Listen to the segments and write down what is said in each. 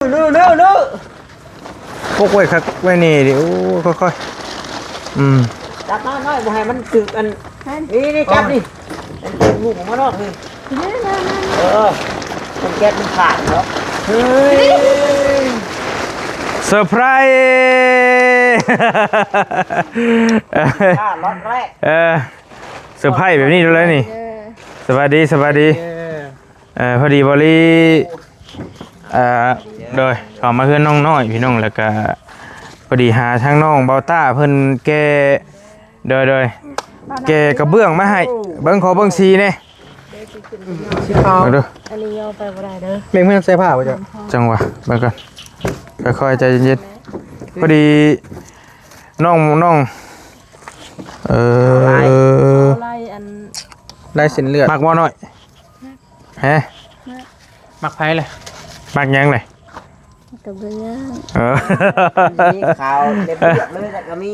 ເນີໆໆ ປົກໄວ້ຄັກໄວ້ແນ່ເດ. ໂອ້ ຄ່ອຍໆ ອືມ ຈັບມາໜ້ອຍ ບໍ່ໃຫ້ມັນຖືກອັນ ນີ້ ນີ້ ຈັບນີ້ ລູກອອກມານອກນີ້. ເອີ ມັນແກັດມັນຂາດເນາະ. ເຮີ້ຍ ເຊີໄພຣ ເອີ ເຊີໄພຣແບບນີ້ເລີຍນີ້. ສະບາຍດີ ສະບາຍດີ. ເອີ ພໍດີບໍລີ ເອີ ໂດຍ ເຂົ້າມາເຮືອນນ້ອງນ້ອຍພີ່ນ້ອງ ແລ້ວກະພໍດີຫາທາງນ້ອງເບົາຕ້າເພິ່ນແກ່ ໂດຍ ໂດຍ ແກ່ກະເບື້ອງມາໃຫ້ເບິ່ງ ຂໍເບິ່ງສີແດ່. ສີຂາວ ເບິ່ງດູ ອັນນີ້ຍໍໄປບໍ່ໄດ້ເດີ ແມ່ນເຮືອນໃສ່ຜ້າບໍ່ເຈົ້າ? ຈັ່ງຫວະ ເບິ່ງກ່ອນ ຄ່ອຍໆ ໃຈເຢັນໆ. ພໍດີນ້ອງ ນ້ອງ ເອີ ລາຍ ອັນ ລາຍເສັ້ນເລືອດ ມັກບໍ່ນ້ອຍ? ຮະ ມັກ ມັກໃຜລະ? ມັກຫຍັງລະ? ມັກກະເບື້ອງ. ເອີ ມີຂາວເລັບລຽບເລີຍ ແລ້ວກະມີ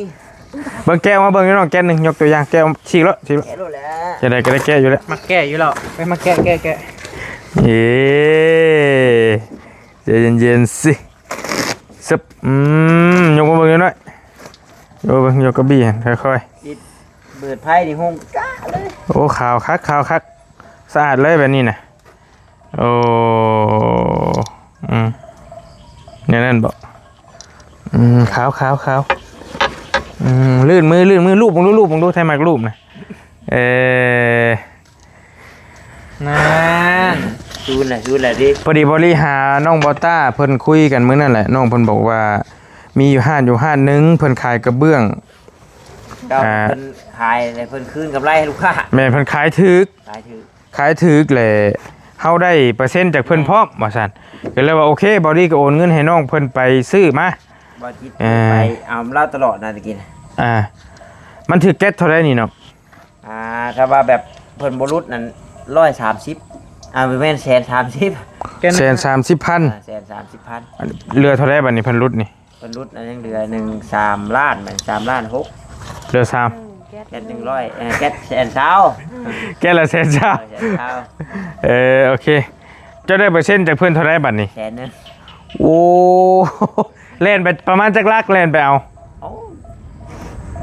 ເບິ່ງແກະອອກມາເບິ່ງຢູ່ນ້ອງ ແກະໜຶ່ງ ຍົກຕົວຢ່າງ ແກະອອກ ສີກໂລດ ສີກໂລດ ແກະໂລດແຫຼະ ຈັ່ງໃດກະໄດ້ແກະຢູ່ແລ້ວ ມັກແກະຢູ່ແລ້ວ ໄປ ມັກແກະ ແກະ ແກະ. ເອີ ໃຈເຢັນໆ ຊິ ຊຶບ ອືມ ຍົກມາເບິ່ງໜ້ອຍ ຍົກເບິ່ງ ຍົກກະບີ້ຫັ້ນ ຄ່ອຍໆ ເປີດໄພນີ້ ໂຮງກະເລີຍ. ໂອ້ ຂາວຄັກ ຂາວຄັກ ສະອາດເລີຍແບບນີ້ນະ. ໂອ້ ອືມ ແນວນັ້ນບໍ? ອືມ ຂາວໆໆ ອືມ ລື່ນມື ລື່ນມື ລູບເບິ່ງດູ ລູບເບິ່ງດູ ໃຜມັກລູບນະ. ເອີ ນັ້ນ ຊູນແຫຼະ ຊູນແຫຼະຕິ. ພໍດີບໍລີຫານ້ອງເບົາຕ້າ ເພິ່ນຄຸຍກັນມື້ນັ້ນແຫຼະ ນ້ອງເພິ່ນບອກວ່າມີຢູ່ຮ້ານຢູ່ຮ້ານໜຶ່ງ ເພິ່ນຂາຍກະເບື້ອງ ເຈົ້າ ອ່າ ເພິ່ນຂາຍແລ້ວເພິ່ນຄືນກຳໄລໃຫ້ລູກຄ້າ. ແມ່ນ ເພິ່ນຂາຍຖືກ ຂາຍຖືກ ຂາຍຖືກແຫຼະ ເຮົາໄດ້ເປີເຊັນຈາກເພິ່ນພ້ອມ ວ່າຊັ້ນ. ກໍເລີຍວ່າໂອເຄ ເບົາລີກໍໂອນເງິນໃຫ້ນ້ອງເພິ່ນໄປຊື້ມາ ເບົາຈິດ ເອີ ໄປເອົາລາວຕະຫຼອດນະຕະກີ້ນະ. ອ່າ ມັນຖືກແກັດເທົ່າໃດນີ້ເນາະ? ອ່າ ຖ້າວ່າແບບເພິ່ນບໍ່ຫຼຸດນັ້ນ ຮ້ອຍສາມສິບ ອ່າ ບໍ່ແມ່ນ ແສນສາມສິບ ແສນສາມສິບພັນ ອ່າ ແສນສາມສິບພັນ. ເຫຼືອເທົ່າໃດບັດນີ້ເພິ່ນຫຼຸດນີ້? ເພິ່ນຫຼຸດອັນຍັງເຫຼືອໜຶ່ງ ສາມລ້ານ ສາມລ້ານຫົກ ເຫຼືອສາມ ແກັດໜຶ່ງຮ້ອຍ ເອີ ແກັດແສນຊາວ ແກັດລະແສນຊາວ ເອີ ແສນຊາວ. ເອີ ໂອເຄ ເຈົ້າໄດ້ເປີເຊັນຈາກເພິ່ນເທົ່າໃດບັດນີ້? ແສນໜຶ່ງ. ໂອ້ ແລ່ນໄປປະມານຈັກຫຼັກ ແລ່ນໄປເອົາ? ເອົາ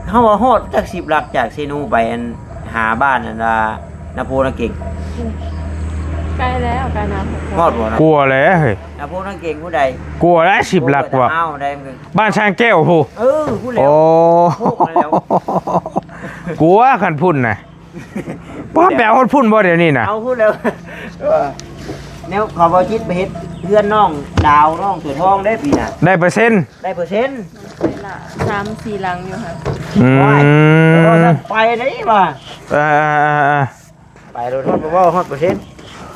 ເຮົາວ່າຮອດຈັກສິບຫຼັກ ຈາກເຊໂນໄປອັນຫາບ້ານອັນວ່ານາໂພນາເກັງ. ໃກ້ແລ້ວ ໃກ້ນາໂພນ ຮອດບໍ່ນະ? ກວ່າແລ້ວເຮີ້ຍ ນາໂພນາເກັງຜູ້ໃດ? ກວ່າແລ້ວ ສິບຫຼັກວ່າ ໂອ້ຍ ແຕ່ເອົາໄດ້ ບ້ານຊ້າງແກ້ວພຸ້ນ. ເອີ ພຸ້ນແຫຼະ ໂອ້ ພຸ້ນແລ້ວ ກວ່າຄັນພຸ້ນນະ. ບໍ່ ໄປເອົາຮອດພຸ້ນບໍ່ດຽວນີ້ນະ? ເອົາພຸ້ນແລ້ວ ເອີ ແນວເຂົາເອົາຈິດໄປເຮັດເຮືອນນ້ອງດາວ ນ້ອງເສືອທອງເດ້ປີໜ້າ ໄດ້ເປີເຊັນ ໄດ້ເປີເຊັນ ເວລາສາມສີ່ຫຼັງຢູ່ຫັ້ນ. ອືມ ໂອ້ຍ ໄປໄດ້ວ່າ ເອີ ໄປໂລດ ຮອດບໍ່ ຮອດເປີເຊັນ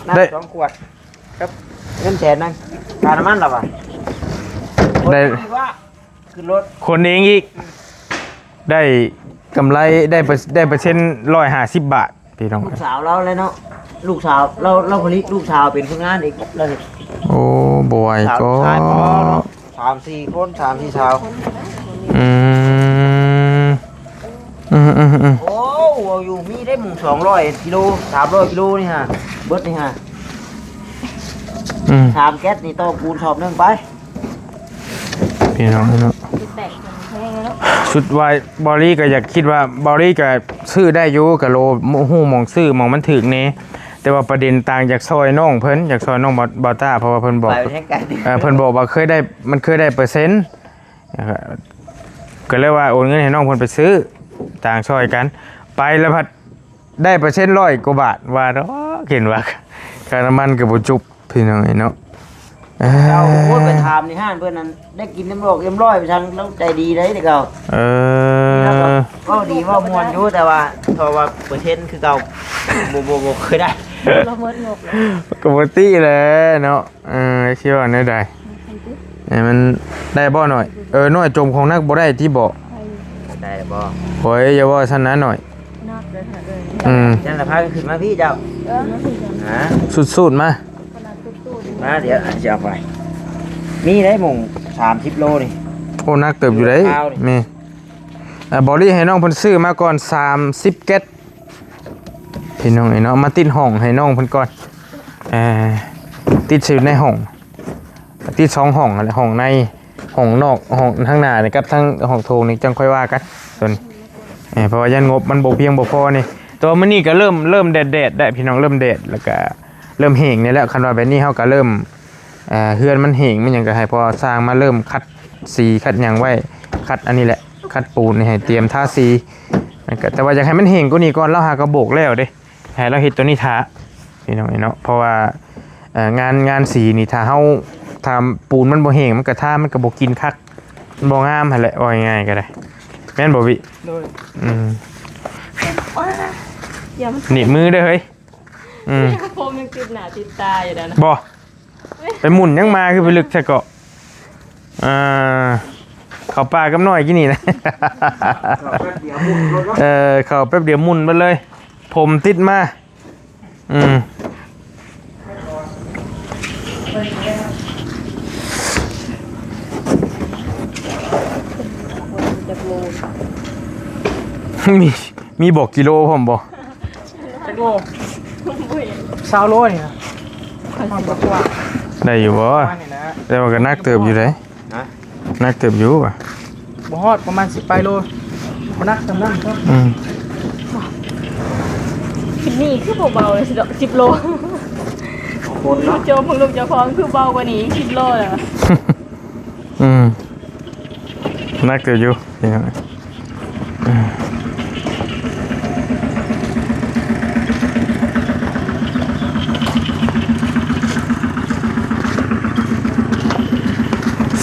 ນ້ຳສອງຂວດ ກັບເງິນແສນໜຶ່ງ ຄ່ານ້ຳມັນລະວ່າ ໄດ້ ຂຶ້ນລົດ ຂົນເອງອີກ ໄດ້ກຳໄລ ໄດ້ເປີ ໄດ້ເປີເຊັນຮ້ອຍຫ້າສິບບາດພີ່ນ້ອງ. ລູກສາວລາວແຫຼະເນາະ ລູກສາວລາວ ລາວຜະລິດ ລູກສາວເປັນຄົນງານອີກ ລາວເຮັດ. ໂອ້ ບໍ່ໄຫວກໍ ສາມສີ່ຄົນ ສາມສີ່ສາວ. ອືມ ອືມໆໆ ໂອ້ ເວົ້າຢູ່ ມີໄດ້ໝູ່ສອງຮ້ອຍກິໂລ ສາມຮ້ອຍກິໂລນີ້ຫາ ເບິດນີ້ຫາ. ອືມ ສາມແກັດນີ້ຕໍ່ປູນສອບໜຶ່ງໄປ ພີ່ນ້ອງເນາະ. ແຕກແພງເນາະ ສຸດວ່າເບົາລີກໍຢາກ ຄິດວ່າເບົາລີກໍຊື້ໄດ້ຢູ່ ກໍໂລ ຮູ້ໝ່ອງຊື້ ໝ່ອງມັນຖືກແດ່ ແຕ່ວ່າປະເດັນຕ່າງ ຢາກຊ່ອຍນ້ອງເພິ່ນ ຢາກຊ່ອຍນ້ອງເບົາ ເບົາຕ້າ ເພາະວ່າເພິ່ນບອກ ໄປແຮງໄກ ເອີ ເພິ່ນບອກວ່າເຄີຍໄດ້ ມັນເຄີຍໄດ້ເປີເຊັນ ກໍເລີຍວ່າໂອນເງິນໃຫ້ນ້ອງເພິ່ນໄປຊື້ ຕ່າງຊ່ອຍກັນ ໄປແລ້ວພັດໄດ້ເປີເຊັນຮ້ອຍກວ່າບາດ ວ່າດອກ ເຫັນວ່າຄ່ານ້ຳມັນກໍບໍ່ຈຸບ ພີ່ນ້ອງເອີຍເນາະ. ເອີ ເຈົ້າ ໂອ້ຍ ໄປຖາມໃນຮ້ານເພິ່ນນັ້ນ ໄດ້ກິນນ້ຳດອກເອັມຮ້ອຍໄປທາງ ລາວໃຈດີໄດ໋ແຕ່ເກົ່າ. ເອີ ເວົ້າດີເວົ້າມ່ວນຢູ່ ແຕ່ວ່າເພາະວ່າເປີເຊັນຄືເກົ່າ ບໍ່ ບໍ່ ບໍ່ເຄີຍໄດ້ ລະເມີດງົບ ກໍບໍ່ຕິແຫຼະເນາະ. ເອີ ຊິເວົ້າແນວໃດ ໃຫ້ມັນໄດ້ບໍ່ນ້ອຍ? ເອີ ນ້ອຍ ຈົ່ມຂອງໜັກບໍ່ໄດ້ຕິບໍ? ໄດ້ບໍ່? ໂອ້ຍ ຢ່າເວົ້າຊັ້ນນະນ້ອຍ. ອືມ ຈັ່ງລະພາກັນຂຶ້ນມາພີ້ເຈົ້າ. ເອີ ມາພີ້ເຈົ້າ ຫາ ສູດໆມາ ມາ ດຽວຊິເອົາໄປ. ມີໄດ໋ໝູ່ສາມສິບໂລນີ້. ໂອ້ ໜັກເຕີບຢູ່ໄດ໋. ແມ່ນ ອ່າ ບໍລີໃຫ້ນ້ອງເພິ່ນຊື້ມາກ່ອນສາມສິບແກັດ ພີ່ນ້ອງເອີຍເນາະ. ມາຕິດຫ້ອງໃຫ້ນ້ອງເພິ່ນກ່ອນ ເອີ ຕິດໃສ່ໃນຫ້ອງ ຕິດສອງຫ້ອງຫັ້ນແຫຼະ ຫ້ອງໃນ ຫ້ອງນອກ ຫ້ອງທາງໜ້ານີ້ກັບທາງຫ້ອງໂຖງນີ້ ຈັ່ງຄ່ອຍວ່າກັນໂຕນີ້ ເອີ ເພາະວ່າຢ້ານງົບມັນບໍ່ພຽງບໍ່ພໍນີ້. ແຕ່ວ່າມື້ນີ້ກໍເລີ່ມ ເລີ່ມແດດໆ ແລ້ວພີ່ນ້ອງ ເລີ່ມແດດ ແລ້ວກໍເລີ່ມແຫ້ງນີ້ແຫຼະ. ຄັນວ່າແບບນີ້ເຮົາກໍເລີ່ມ ເອີ ເຮືອນມັນແຫ້ງມັນຫຍັງ ກໍໃຫ້ພໍ່ຊ່າງມາເລີ່ມຂັດສີຂັດຫຍັງໄວ້ ຂັດອັນນີ້ແຫຼະ ຂັດປູນນີ້ໃຫ້ຕຽມທາສີ. ແລ້ວກໍ ແຕ່ວ່າຢາກໃຫ້ມັນແຫ້ງກວ່ານີ້ກ່ອນ ລາວຫາກໍໂບກແລ້ວເດ້ ໃຫ້ລາວເຮັດໂຕນີ້ຖ້າ ພີ່ນ້ອງເອີຍເນາະ. ເພາະວ່າ ເອີ ງານ ງານສີນີ້ ຖ້າເຮົາ ຖ້າປູນມັນບໍ່ແຫ້ງ ມັນກໍທາ ມັນກໍບໍ່ກິນຄັກ ມັນບໍ່ງາມຫັ້ນແຫຼະ ເວົ້າງ່າຍໆກໍໄດ້ ແມ່ນບໍ່ວິ? ໂດຍ ອືມ ຢ່າມັນ ໜີບມືເດີເຮີ້ຍ. ອືມ ຜົມຍັງຕິດໜ້າຕິດຕາຢູ່ນັ້ນນະ ບໍ່ ໄປໝຸ່ນຫຍັງມາ ຄືໄປລຶກແທ້ເກາະ. ອ່າ ເຂົ້າປ່າກັບນ້ອຍກີ້ນີ້ນະ ເຂົ້າແປັບດຽວໝຸ່ນໂລດເນາະ ເອີ ເຂົ້າແປັບດຽວໝຸ່ນເບິດເລີຍ ຜົມຕິດມາ. ອືມ ມີ ມີບອກກິໂລພ້ອມບໍ່? ຈັກໂລ? ຊາວໂລນີ້ນະ ໄດ້ຢູ່ບໍ່? ປະມານນີ້ນະ ແຕ່ວ່າກໍໜັກເຕີບຢູ່ເດ້. ຮະ? ໜັກເຕີບຢູ່ຫວາ? ບໍ່ຮອດ ປະມານສິບປາຍໂລ ບໍ່ໜັກສ່ຳນັ້ນ. ອືມ ນີ້ຄືບໍ່ເບົາເລີຍຊິດອກ ສິບໂລ. ຄົນເນາະ ໂຈມຂອງລູກເຈົ້າຂອງຄືເບົາກວ່ານີ້ສິບໂລແລ້ວ. ອືມ ໜັກເຕີບຢູ່ ພີ່ນ້ອງ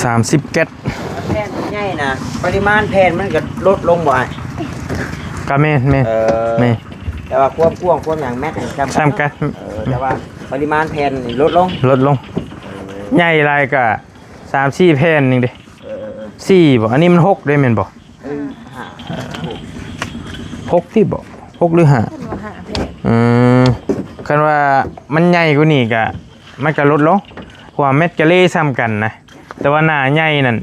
ສາມສິບແກັດ. ແຜ່ນໃຫຍ່ນະ ປະລິມານແຜ່ນມັນກໍລົດລົງບໍ່ອ້າຍ? ກໍແມ່ນ ແມ່ນ ເອີ ແມ່ນ ແຕ່ວ່າຄວາມກວ້າງຄວາມຫຍັງແມັດນີ້ສ່ຳກັນ ສ່ຳກັນ ເອີ ແຕ່ວ່າປະລິມານແຜ່ນນີ້ລົດລົງ ລົດລົງ ເອີ ໃຫຍ່ຫຼາຍກໍ ສາມສີ່ແຜ່ນໜຶ່ງເດ້. ເອີ ເອີ ເອີ ສີ່ບໍ່? ອັນນີ້ມັນຫົກເດ້ແມ່ນບໍ່? ເອີ ຫ້າ ຫົກຕິບໍ່? ຫົກຫຼືຫ້າ? ເພິ່ນວ່າຫ້າແຜ່ນ. ອືມ ຄັນວ່າມັນໃຫຍ່ກວ່ານີ້ກະ ມັນກະລົດລົງ ເພາະວ່າແມັດກະເລສ່ຳກັນນະ ແຕ່ວ່າໜ້າໃຫຍ່ນັ້ນ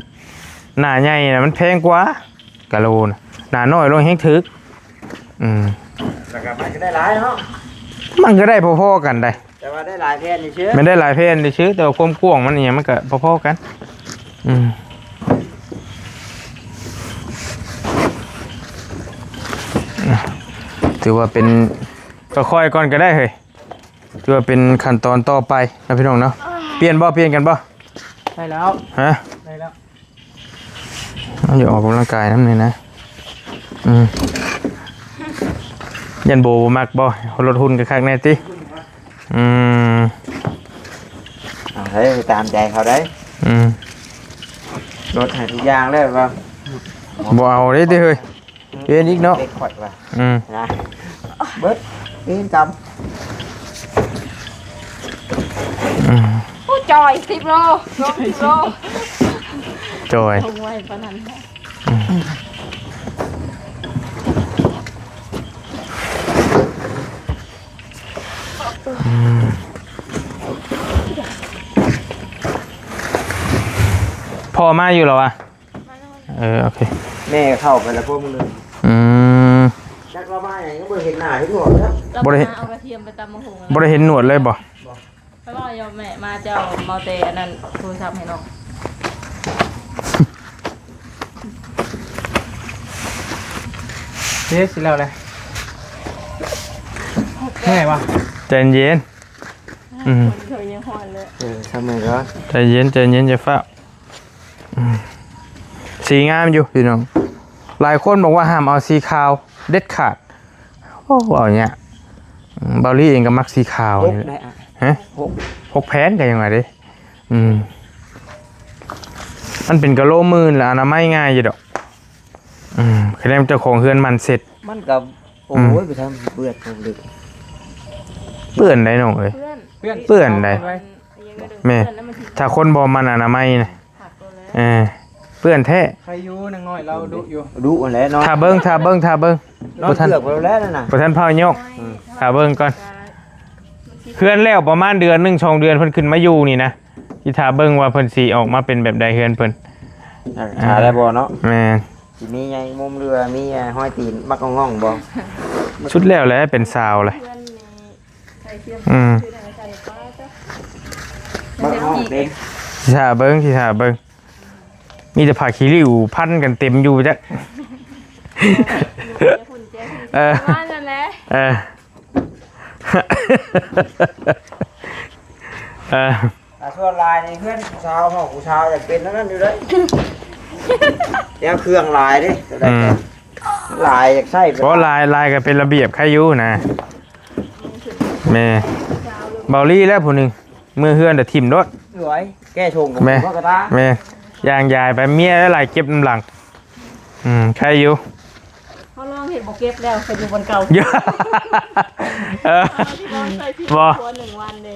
ໜ້າໃຫຍ່ນະມັນແພງກວ່າກະໂລນະ ໜ້ານ້ອຍລົງແຮງຖືກ. ອືມ ແລ້ວກະມັນກະໄດ້ຫຼາຍເນາະ ມັນກະໄດ້ພໍໆກັນໄດ໋. ແຕ່ວ່າໄດ້ຫຼາຍແຜ່ນຊື່ໆ ແມ່ນໄດ້ຫຼາຍແຜ່ນຊື່ໆ ແຕ່ວ່າຄວາມກວ້າງມັນອີ່ຫຍັງມັນກໍພໍໆກັນ. ອືມ ຖືວ່າເປັນ ຄ່ອຍໆກ່ອນກໍໄດ້ເຮີ້ຍ ຖືວ່າເປັນຂັ້ນຕອນຕໍ່ໄປນະພີ່ນ້ອງເນາະ. ປ່ຽນບໍ່? ປ່ຽນກັນບໍ່? ໄດ້ແລ້ວ ຮະ? ໄດ້ແລ້ວ. ມັນຢາກອອກກຳລັງກາຍນຳນີ້ນະ. ອືມ ຢ້ານໂບບໍ່ມັກບໍ່? ລົດຫຸ່ນຄັກໆແນ່ຕິ? ອືມ ເອົາເຮີ້ຍ ຕາມໃຈເຂົາໄດ໋. ອືມ ລົດໃຫ້ທຸກຢ່າງແລ້ວວ່າ ບໍ່ເອົາເດ້ຕິເຮີ້ຍ. ເປັນອີກເນາະ ເປັນຂ້ອຍວ່າ ອືມ ນະ ເບິດ ເປັນກຳ ອືມ ໂອ້ ຈ່ອຍ ສິບໂລ ລົງ ສິບໂລ ຈ່ອຍ ລົງໄວປານນັ້ນ. ອືມ ອືມ ພໍ່ມາຢູ່ແລ້ວວະ? ເອີ ໂອເຄ ແມ່ເຂົ້າໄປແລ້ວພວກມຶງ. ອືມ ຈັກລາວມາຫຍັງ ຍັງບໍ່ເຫັນໜ້າເຫັນຫົວເລີຍ. ບໍ່ໄດ້ເຫັນ ເອົາກະທຽມໄປຕຳບັກຫຸ່ງ ບໍ່ໄດ້ເຫັນໜວດເລີຍບໍ່? ບໍ່ ໄປເວົ້າຢູ່ແມ່ມາ ເຈົ້າເອົາແຕ່ອັນນັ້ນ ໂທລະສັບໃຫ້ນ້ອງ. ເດ້ ຊິແລ້ວແຫຼະ ເມື່ອຍວະ ໃຈເຢັນ. ອືມ ຄົນເຂົາຍັງຮ້ອນເລີຍ ເອີ ຊ່າງມັນກ່ອນ ໃຈເຢັນ ໃຈເຢັນ ຢ່າຟ້າວ. ອືມ ສີງາມຢູ່ພີ່ນ້ອງ ຫຼາຍຄົນບອກວ່າຫ້າມເອົາສີຂາວເດັດຂາດ. ໂອ້ ເວົ້າຍາກ ອືມ ເບົາລີເອງກໍມັກສີຂາວນີ້ແຫຼະ. ຫົກໄດ້ອະ ຮະ? ຫົກ ຫົກແຜ່ນກໍຍັງວ່າເດ້. ອືມ ມັນເປັນກະໂລໝື່ນ ແລະອະນາໄມງ່າຍຢູ່ດອກ. ອືມ ຄະແນນເຈົ້າຂອງເຮືອນໝັ່ນເສັດ ມັນກໍ ໂອ້ຍ ອືມ ໄປທຳເປື້ອນຂອງເດັກ ເປື້ອນໄດ໋ນ້ອງເອີຍ ເປື້ອນ ເປື້ອນໄດ໋. ແມ່ນ ຖ້າຄົນບໍ່ໝັ່ນອະນາໄມນະ ເອີ ເປື້ອນແທ້. ໃຄຢູ່ ນາງນ້ອຍລາວດຸຢູ່ ດຸຫັ້ນແຫຼະເນາະ. ຖ້າເບິ່ງ ຖ້າເບິ່ງ ຖ້າເບິ່ງ ນອນເກືອກໄປແລ້ວນັ້ນນະ ບໍ່ທັນພ້ອມຍົກ. ອືມ ຖ້າເບິ່ງກ່ອນ ເຮືອນແລ້ວປະມານເດືອນໜຶ່ງ ສອງເດືອນ ເພິ່ນຂຶ້ນມາຢູ່ນີ້ນະ ຊິຖ້າເບິ່ງວ່າເພິ່ນຊິອອກມາເປັນແບບໃດເຮືອນເພິ່ນ. ຖ້າໄດ້ບໍ່ເນາະ. ແມ່ນ ຊິມີໃຫຍ່ມຸມ ຫຼືວ່າມີຮອຍຕີນບັກງ່ອງໆບໍ່? ສຸດແລ້ວແຫຼະ ເປັນສາວແຫຼະ. ອືມ ບັກງ່ອງເດ້ ຊິຖ້າເບິ່ງ ຊິຖ້າເບິ່ງ ມີແຕ່ຜ້າຂີ້ລິ້ວພັນກັນເຕັມຢູ່ຈັກ ເອີ ປະມານນັ້ນແຫຼະ ເອີ ເອີ ອ່າ ສ່ວນຫຼາຍໃນເຮືອນຜູ້ສາວເຮົາ ຜູ້ສາວຢາກເປັນອັນນັ້ນຢູ່ເດ້ ແນວເຄື່ອງຫຼາຍເດ້ ອືມ ຫຼາຍຢາກໃຊ້ ບໍ່ຫຼາຍ ຫຼາຍກໍເປັນລະບຽບໃຄຢູ່ນະ ແມ່ ເບົາລີແລ້ວຜູ້ໜຶ່ງ ເມືອເຮືອນແຕ່ຖິ້ມໂລດ ສວຍ ແກ້ຊົງ ແມ່ ແມ່ ຍ່າງຢາຍໄປ ເມຍຫຼາຍເກັບນຳຫຼັງ ອືມ ໃຄຢູ່ ເຮົາລອງເຮັດບໍ່ເກັບແລ້ວ ໄປຢູ່ບ່ອນເກົ່າ ເອີ ເຮົາຊິລອງໃຊ້ຊີວິດ ບໍ່ ຄົວໜຶ່ງວັນເ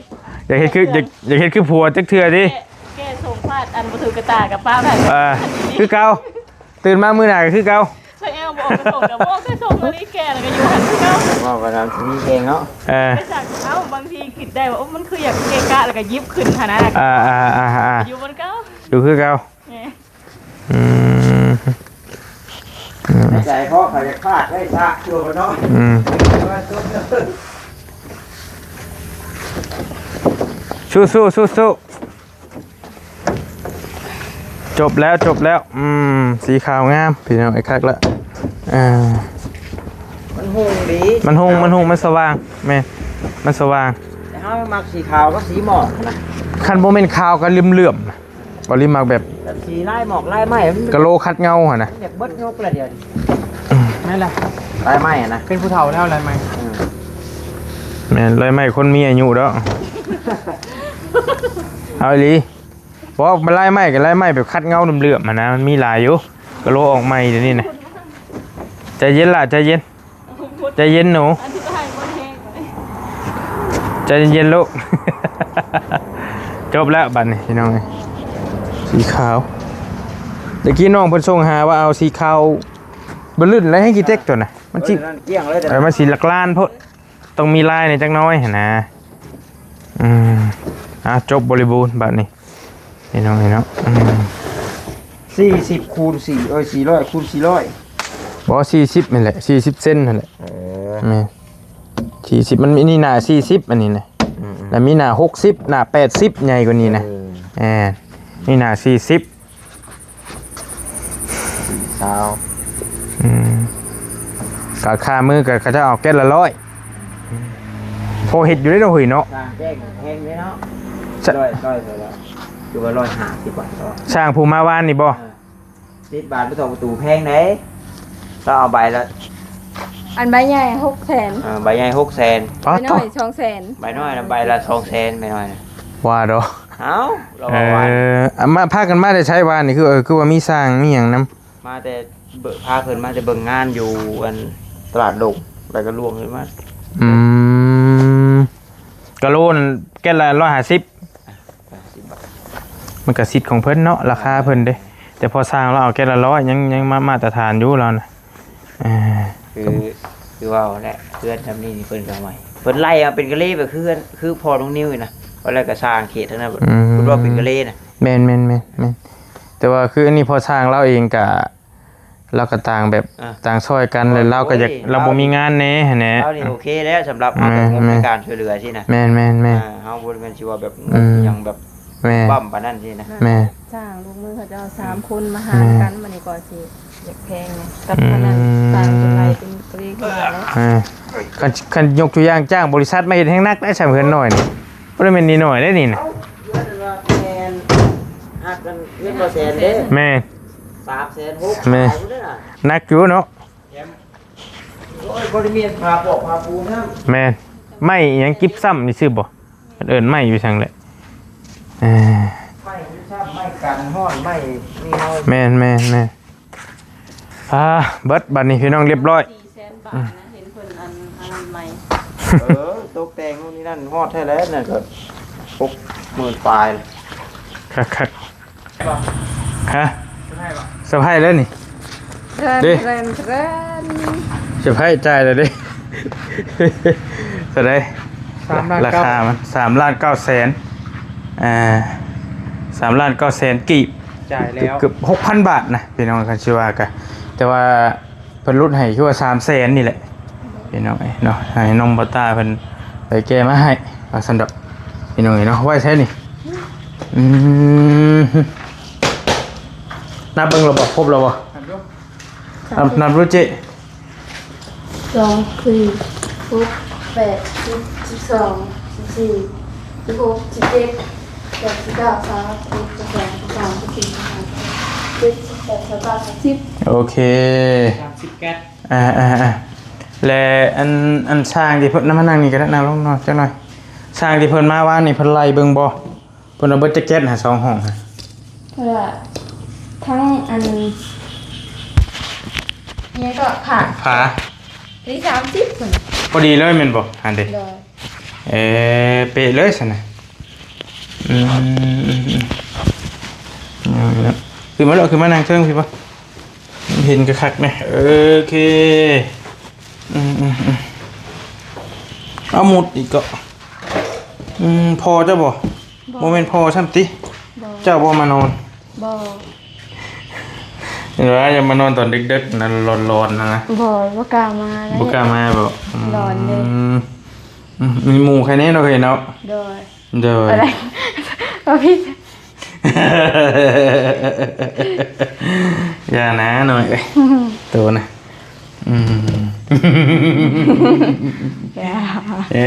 ດ້ ຢາກເຮັດຄື ຢາກ ຢາກເຮັດຄືຜົວຈັກເທື່ອຕິ ແກ້ ແກ້ຊົງພາດ ອັນບໍ່ຖືກກະຕາກັບປ້າແບບ ເອີ ຄືເກົ່າ ຕື່ນມາມື້ໜ້າກໍຄືເກົ່າ ໃສ່ແອວບໍ່ອອກກະສົງ ກໍບໍ່ອອກກະສົງ ອັນນີ້ແກ່ແລ້ວກໍຢູ່ຫັ້ນຄືເກົ່າ ເວົ້າກັນນຳທີ່ມີເອງເນາະ ເອີ ໄປສັກ ເອົ້າ ບາງທີຄິດໄດ້ວ່າ ໂອ້ ມັນຄືຢາກເກະກະ ແລ້ວກໍຢິບຂຶ້ນຫັ້ນນະ ອ່າໆໆໆ ຢູ່ບ່ອນເກົ່າ ຢູ່ຄືເກົ່າ ແມ່ນ ອືມ ໃນໃຈເພາະຂ້ອຍຢາກພາດໄດ້ຊະ ຊົ່ວບໍ່ເນາະ ອືມ ສູ້ໆ ສູ້ໆ. ຈົບແລ້ວ ຈົບແລ້ວ ອືມ ສີຂາວງາມ ພີ່ນ້ອງເອີຍ ຄັກລະ ອ່າ ມັນຮຸ່ງດີ ມັນຮຸ່ງ ມັນຮຸ່ງ ມັນສະຫວ່າງ ແມ່ນ ມັນສະຫວ່າງ ແຕ່ເຮົາມັກສີຂາວກັບສີໝອກນະ ຄັນບໍ່ແມ່ນຂາວກໍເຫຼື້ອມໆ ນະ ບໍ່ລິມັກແບບ ແບບສີລາຍໝອກລາຍໄມ້ ມັນກະໂລຄັດເງົາຫັ້ນນະ ມັນຢາກເບິດຍົກລະດຽວນີ້ ອືມ ແມ່ນລະ ລາຍໄມ້ນະ ເປັນຜູ້ເຖົ້າແລ້ວລາຍໄມ້ ອືມ ແມ່ນ ລາຍໄມ້ຄົນມີອາຍຸດອກ ເອົາອີ່ຫຼີ ບໍ່ ມັນລາຍໄມ້ກັບລາຍໄມ້ແບບຄັດເງົາເຫຼື້ອມໆຫັ້ນນະ ມັນມີຫຼາຍຢູ່ ກະໂລອອກໃໝ່ດຽວນີ້ນະ ໃຈເຢັນຫຼ້າ ໃຈເຢັນ ໃຈເຢັນໜູ ໃຈເຢັນລູກ ຈົບແລ້ວບັດນີ້ພີ່ນ້ອງເອີຍ ສີຂາວ ຕະກີ້ນ້ອງເພິ່ນສົ່ງຫາວ່າເອົາສີຂາວບະລຶ້ນ ແລະ ໃຫ້ກີເຕັກຕົວນະ ມັນຊິ ເອີ ມັນຊິຫຼັກລ້ານໂພດ ຕ້ອງມີລາຍແດ່ຈັກໜ້ອຍຫັ້ນນະ ອືມ ອ່າ ຈົບບໍລິບູນບາດນີ້ ພີ່ນ້ອງເອີຍເນາະ ອືມ ສີ່ສິບຄູນສີ່ ເອີຍ ສີ່ຮ້ອຍຄູນສີ່ຮ້ອຍ ບໍ່ ສີ່ສິບນີ້ແຫຼະ ສີ່ສິບເຊັນຫັ້ນແຫຼະ ເອີ ແມ່ນ ສີ່ສິບ ມັນມີນີ້ໜ້າສີ່ສິບ ອັນນີ້ນະ ອືມໆ ແລ້ວມີໜ້າຫົກສິບ ໜ້າແປດສິບ ໃຫຍ່ກວ່ານີ້ນະ ເອີ ແມ່ນ ນີ້ໜ້າສີ່ສິບ ຊາວ ອືມ ການຄ້າມືກໍເຂົາເຈົ້າເອົາແກັດລະຮ້ອຍ ພໍເຮັດຢູ່ເດ້ເນາະ ເຮີ້ຍເນາະ ສ້າງແຈ້ງແພງເດ້ເນາະ ຊະ ຮ້ອຍ ຮ້ອຍເທົ່າໃດລະ ຄືວ່າຮ້ອຍຫ້າສິບບາດເນາະ ສ້າງຜູ້ມາວານນີ້ບໍ່ ເອີ ສິບບາດບໍ່ເຂົ້າປະຕູແພງເດ້ ລາວເອົາໃບລະ ອັນໃບໃຫຍ່ຫົກແສນ ເອີ ໃບໃຫຍ່ຫົກແສນ ປາດ ໃບນ້ອຍສອງແສນ ໃບນ້ອຍນະໃບລະສອງແສນ ໃບນ້ອຍນະ ວ່າດອກ ເອົ້າ ລາວວ່າວານ ເອີ ມາ ພາກັນມາແຕ່ໃສວານນີ້ ຄື ເອີ ຄືວ່າມີຊ່າງມີຫຍັງນຳ ມາແຕ່ ເບິ່ງ ພາເພິ່ນມາແຕ່ເບິ່ງງານຢູ່ອັນຕະຫຼາດດົງ ແລ້ວກໍລ່ວງຂຶ້ນມາ ອືມ ກະໂລນັ້ນແກັດລະຮ້ອຍຫ້າສິບ ຫ້າສິບບາດ ມັນກະສິດຂອງເພິ່ນເນາະ ລາຄາເພິ່ນເດ້ ແຕ່ພໍຊ່າງລາວເອົາແກັດລະຮ້ອຍ ຍັງ ຍັງມາ ມາດຕະຖານຢູ່ລາວນະ ເອີ ຄື ຄືເວົ້າແຫຼະ ເຮືອນຊຳນີ້ນີ້ເພິ່ນກໍໃໝ່ ເພິ່ນໄລ່ເອົາເປັນກະເລ ແບບຄືເຮືອນ ຄືພໍ່ນ້ອງນິວນີ້ນະ ວ່າແລ້ວກໍສ້າງເຂດທັງນັ້ນ ອືມ ເພິ່ນເວົ້າເປັນກະເລນະ ແມ່ນໆໆໆ ແຕ່ວ່າຄືອັນນີ້ພໍຊ່າງລາວເອງກະ ລາວກໍຕ່າງແບບ ອ່າ ຕ່າງຊ່ອຍກັນ ໂອ້ຍ ແລ້ວລາວກໍຢາກ ໂອ້ຍ ລາວບໍ່ມີງານແດ່ຫັ້ນແຫຼະ ລາວນີ້ໂອເຄແລ້ວ ສຳລັບເຮົາ ແມ່ນໆ ແບບງົບໃນການຊ່ວຍເຫຼືອຊີ້ນະ ແມ່ນໆໆ ອ່າ ເຮົາບໍ່ແມ່ນຊິວ່າແບບງົບ ອືມ ຫຍັງແບບ ແມ່ນ ບັ້ມປານນັ້ນຊີ້ນະ ແມ່ນ ຈ້າງລູກມືເຂົາເຈົ້າສາມຄົນມາຫານກັນ ແມ່ນ ບັດນີ້ກໍຊິຢາກແພງ ກັບ ອືມ ຂະໜາດສ້າງເປັນໄລ່ເປັນກະເລຂະໜາດນັ້ນ ອ່າ ຄັນ ຄັນຍົກຕົວຢ່າງຈ້າງບໍລິສັດມາເຮັດແຮ່ງໜັກໄດ້ ຊ່ຳເຮືອນນ້ອຍນີ້ ບໍ່ໄດ້ແມ່ນໜ້ອຍໆເດ້ນີ້ນະ ເອົາ ເຮືອນວ່າແມ່ນຮັກກັນເງິນບໍ່ແສນເດ້ ແມ່ນ ສາມແສນຫົກ ແມ່ນ ຂາຍບໍ່ໄດ້ນະ ໜັກຢູ່ເນາະ ໂອ້ຍ ບໍ່ໄດ້ມີຜ້າປອກຜ້າປູນຳ ແມ່ນ ໄມ້ຫຍັງ ກິບຊຳນີ້ຊື່ບໍ່ ເອີ້ນໄມ້ຢູ່ທາງໃດ ເອີ ໄມ້ກິບຊຳ ໄມ້ກັນຮ້ອນ ໄມ້ມີເຮົາ ແມ່ນໆໆ ອ່າ ເບິດບັດນີ້ພີ່ນ້ອງ ຮຽບຮ້ອຍ ສີ່ແສນບາດນະ ເຫັນເພິ່ນອັນ ອັນນັ້ນໃໝ່ ເອີ ຕົກແຕ່ງໂນ່ນນີ້ນັ້ນ ຮອດແທ້ແລ້ວ ນັ້ນກໍຫົກໝື່ນປາຍ ຄັກໆ ຮະ ເຊີໄພເລີຍນີ້ ເດີ ເດີ ເຊີໄພຈ່າຍແລ້ວເດ້ ເທົ່າໃດ ສາມລ້ານ ລາຄາມັນ ສາມລ້ານເກົ້າແສນ ອ່າ ສາມລ້ານເກົ້າແສນກີບ ຈ່າຍແລ້ວ ເກືອບຫົກພັນບາດນະ ພີ່ນ້ອງ ຄັນຊິວ່າກະ ແຕ່ວ່າ ເພິ່ນຫຼຸດໃຫ້ຄືວ່າສາມແສນນີ້ແຫຼະ ພີ່ນ້ອງເອີຍເນາະ ໃຫ້ນ້ອງບອຕ້າເພິ່ນໄປແກ້ມາໃຫ້ວ່າຊັ້ນດອກ ພີ່ນ້ອງເອີຍເນາະ ໄວ້ໃສນີ້ ອືມ ນັບເບິ່ງແລ້ວບໍ່? ຄົບແລ້ວບໍ່? ນັບ ນັບດູເຈ້. ສອງ ສີ່ ຫົກ ແປດ ສິບ ສິບສອງ ສິບສີ່ ສິບຫົກ ສິບເຈັດ ແປດ ສິບເກົ້າ ຊາວ ສິບເອັດ ສິບສອງ ສິບສາມ ສິບສີ່ ສິບຫ້າ ສິບຫົກ ສິບເຈັດ ສິບແປດ ສິບເກົ້າ ສາມສິບ. ໂອເຄ ສາມສິບແກັດ. ອ່າໆໆ ແລະ ອັນ ອັນຊ່າງທີ່ເພິ່ນ ມານັ່ງນີ້ກໍໄດ້ ນັ່ງລົງໜ້ອຍ ຈັກໜ້ອຍ. ຊ່າງທີ່ເພິ່ນມາວານນີ້ ເພິ່ນໄລ່ເບິ່ງບໍ່? ເພິ່ນວ່າເບິດຈັກແກັດຫາ ສອງຫ້ອງຫາ? ເພິ່ນວ່າທັງອັນ ຫຍັງກໍ ຝາ ຝາ ນີ້ ສາມສິບພຸ້ນ. ພໍດີເລີຍແມ່ນບໍ່? ຫັ້ນເດ້. ໂດຍ. ເອີ ເປະເລີຍຊັ້ນນະ. ອືມ ຂຶ້ນມາເນາະ ຂຶ້ນມານັ່ງເທິງພີ້ບໍ່? ເຫັນຄັກໆແດ່. ໂອເຄ. ອືມໆໆ ເອົາໝົດອີກກໍ. ອືມ ພໍ່ເຈົ້າບໍ່? ບໍ່ ບໍ່ແມ່ນພໍ່ຊ້ຳຕິ? ບໍ່. ເຈົ້າບໍ່ມານອນ? ບໍ່. ເຫັນວ່າຢ່າມານອນຕອນດຶກໆນະ ຫຼອນໆນະ. ບໍ່ ບໍ່ກ້າມາເລີຍ. ບໍ່ກ້າມາບໍ່? ອືມ ຫຼອນເດ້. ອືມ ມີໝູ່ໃຄແນ່ເນາະ ເອີຍເນາະ. ໂດຍ. ໂດຍ. ບໍ່ຜິດ. ຢ່ານະນ້ອຍເອີຍ ໂຕນະ. ອືມ ຢ່າ ເອີ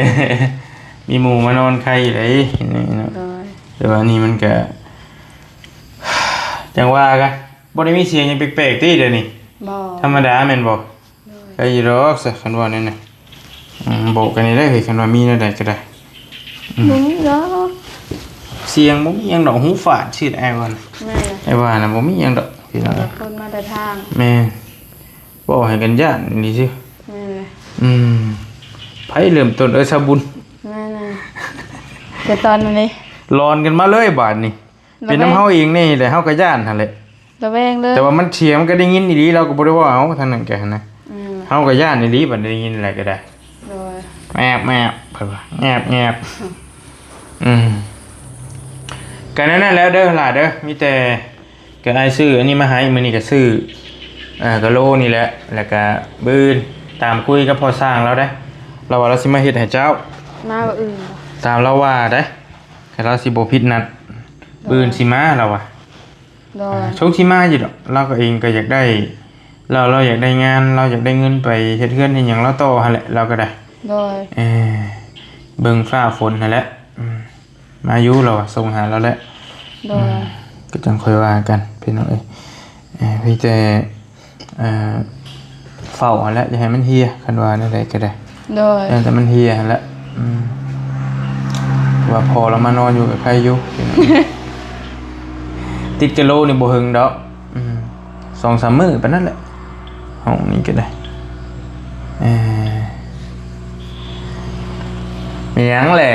ມີໝູ່ມານອນໄຄຢູ່ເດ້ເນາະ. ໂດຍ. ແຕ່ວ່ານີ້ມັນກະ ຈັ່ງວ່າກະ ບໍ່ໄດ້ມີສຽງຫຍັງແປກໆຕິດຽວນີ້? ບໍ່. ທຳມະດາແມ່ນບໍ່? ໂດຍ. ໄດ້ຢູ່ດອກຊະ ຄັນວ່າແນວນັ້ນ. ອືມ ໂບກກັນນີ້ໄດ້ເຮີ້ຍ ຄັນວ່າມີແນວໃດກໍໄດ້. ອືມ ບໍ່ມີດອກ ສຽງບໍ່ມີຫຍັງດອກ ຫູຟາດຊື່ ອ້າຍວ່ານະ. ແມ່ນແຫຼະ ອ້າຍວ່ານະ ບໍ່ມີຫຍັງດອກພີ່ນ້ອງ. ແຕ່ຄົນມາແຕ່ທາງ. ແມ່ນ ເວົ້າໃຫ້ກັນຢ້ານນີ້ຊື່. ແມ່ນແຫຼະ. ອືມ ໃຜເລີ່ມຕົ້ນ? ເອີ ຊາວບຸນ. ແມ່ນແຫຼະ ແຕ່ຕອນນີ້ຫຼອນກັນມາເລີຍບາດນີ້. ເປັນນຳເຮົາເອງນີ້ແຫຼະ ເຮົາກໍຢ້ານຫັ້ນແຫຼະ. ລະແວງເລີຍ. ແຕ່ວ່າມັນສຽງມັນກໍໄດ້ຍິນອີ່ຫຼີ ລາວກໍບໍ່ໄດ້ເວົ້າເອົາທາງນັ້ນກະຫັ້ນນະ. ອືມ ເຮົາກໍຢ້ານອີ່ຫຼີ ບັດໄດ້ຍິນແລ້ວກໍໄດ້. ໂດຍ. ແອບໆ ເພິ່ນວ່າ ແອບໆ. ອືມ ກໍແນວນັ້ນແຫຼະເດີຫຼ້າເດີ. ມີແຕ່ກໍອ້າຍຊື້ອັນນີ້ມາໃຫ້ ມື້ນີ້ກໍຊື້ ເອີ ກະໂລນີ້ແຫຼະ. ແລ້ວກໍມື້ອື່ນຕາມຄຸຍກັບພໍ່ຊ່າງລາວເດ້ ລາວວ່າລາວຊິມາເຮັດໃຫ້ເຈົ້າ. ມາມື້ອື່ນ. ຕາມລາວວ່າເດ້ ແຕ່ລາວຊິບໍ່ຜິດນັດ. ໂດຍ. ມື້ອື່ນຊິມາລາວວ່າ. ໂດຍ. ອ່າ ຊົງຊິມາຢູ່ດອກ ລາວກໍເອງກໍຢາກໄດ້ ລາວ ລາວຢາກໄດ້ງານ ລາວຢາກໄດ້ເງິນໄປເຮັດເຮືອນເຮັດຫຍັງລາວຕໍ່ຫັ້ນແຫຼະ ລາວກໍໄດ້. ໂດຍ. ເອີ ເບິ່ງຟ້າຝົນຫັ້ນແຫຼະ. ອືມ ມາຢູ່ລາວວ່າ ສົ່ງຫາລາວແຫຼະ. ໂດຍ. ອືມ ກໍຈັ່ງຄ່ອຍວ່າກັນພີ່ນ້ອງເອີຍ. ເອີ ມີແຕ່ ເອີ ເຝົ້າຫັ້ນແຫຼະ ຢ່າໃຫ້ມັນເຫ່ຍ ຄັນວ່າແນວໃດກໍໄດ້. ໂດຍ. ຢ້ານແຕ່ມັນເຫ່ຍຫັ້ນແຫຼະ. ອືມ ວ່າພໍລາວມານອນຢູ່ກໍໄຄຢູ່ ຕິດກະໂລນີ້ບໍ່ເຫິງດອກ. ອືມ ສອງສາມມື້ປານນັ້ນແຫຼະ ຫ້ອງນີ້ກໍໄດ້. ເອີ ມີຫຍັງແຫຼະ?